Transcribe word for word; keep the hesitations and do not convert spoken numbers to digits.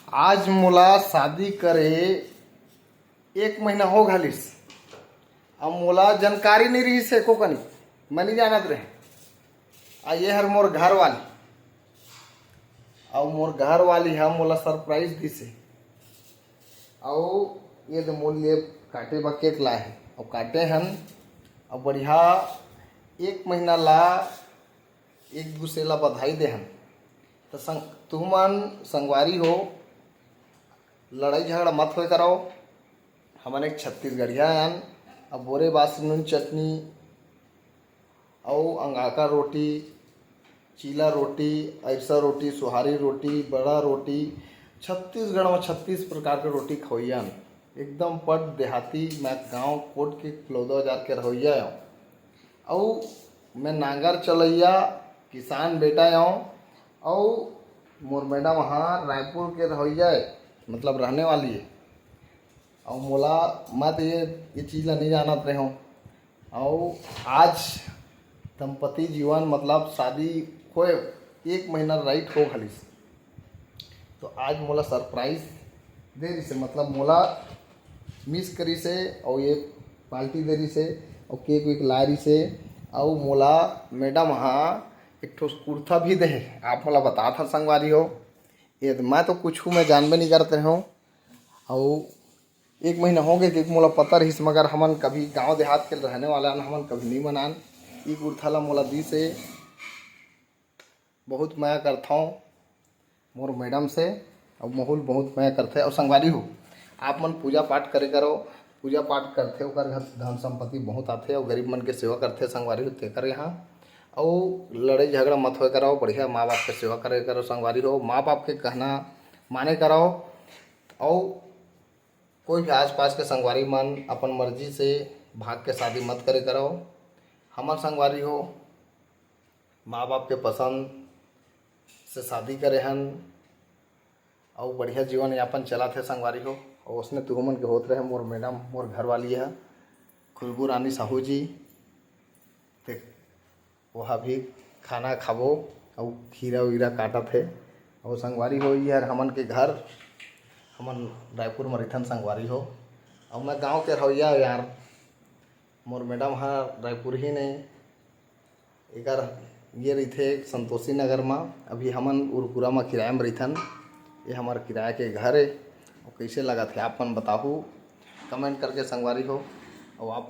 आज मोला शादी करे एक महीना हो घलिस। अब मोला जानकारी नहीं रहिस एको कनी, मैं नहीं जानत रहे। आ ये हर मोर घर वाली, अउ मोर घर वाली ह मोला सरप्राइज दिस हे। अउ ये दे मोर लिए काटे बर केक लाए हे, अउ काटे हन, अउ बढ़िया एक महीना ला एक दूसरे ला बधाई दे हन। त संग, तुमन संगवारी हो, लड़ाई झगड़ा मत होए करव। हमन एक छत्तीसगढ़िया अन, अब बोरे बासी नून चटनी, अउ अंगाका रोटी, चीला रोटी, अरसा रोटी, सोहारी रोटी, बड़ा रोटी, छत्तीसगढ़ में छत्तीस प्रकार के रोटी खवैया अन। एकदम पट देहाती, मैं गांव कोट के कुलौदा बाजार के रहवैया हूँ। अउ मैं नांगर चलैया किसान बेटा हूँ। अउ मोर मैडम वहाँ रायपुर के रहवैया है, मतलब रहने वाली है। अउ मोला, मैं तो ये, ये चीज़ ला नहीं जानत रहे हूँ। अउ आज दंपति जीवन, मतलब शादी होए एक महीना राइट हो घलिस, तो आज मोला सरप्राइज दे रिसे, मतलब मोला मिस करिसे, अउ ये पार्टी दे रिसे, अउ केक वेक ला रिसे, अउ मोला मैडम हा एक ठो कुर्ता भी दे हे। आप मोला बतात हन संगवारी हो, ये मैं तो कुछ मैं जानबे नहीं करत रहे हूँ। अउ एक महीना हो गए कि मोला पता रहिस, मगर हमन कभी गांव देहात के रहने वाला हन, हमन कभी नहीं मनान। ई कुर्ता ला मोला दिस हे, बहुत मया करथौं मोर मैडम से, अउ मोहुल बहुत मया करथे। अउ संगवारी हो, आप मन पूजा पाठ करे करो, पूजा पाठ करथे ओकर घर धन संपत्ति बहुत आथे, अउ गरीब मन के सेवा करथे संगवारी हो तेकर यहाँ। अउ लड़ाई झगड़ा मत होए करो, बढ़िया माँ बाप के सेवा करे करो संगवारी हो, माँ बाप के कहना माने करो। अउ कोई भी आसपास के संगवारी मन अपन मर्जी से भाग के शादी मत करे करो। हमर संगवारी हो, माँ बाप के पसंद से शादी करे हन, अउ बढ़िया जीवन यापन चलत हे संगवारी हो। अउ उसने तुहू मन के होत रहे, मोर मैडम, मोर घरवाली ह खुशबू रानी साहू जी, ते ओहा भी खाना खाबो, अउ खीरा वीरा काटत हे। अउ संगवारी हो, ये हर हमन के घर, हमन रायपुर म रहिथन संगवारी हो। अउ मैं गांव के रहवैया यार, मोर मैडम ह रायपुर ही ने, एकर ये रहिथे संतोषी नगर म। अभी हमन उरकुरा म किराया म रहिथन। ये हमर किराया के घर ए। अउ कइसे लगत हे आप मन बताहू कमेंट करके संगवारी हो। अउ आप मन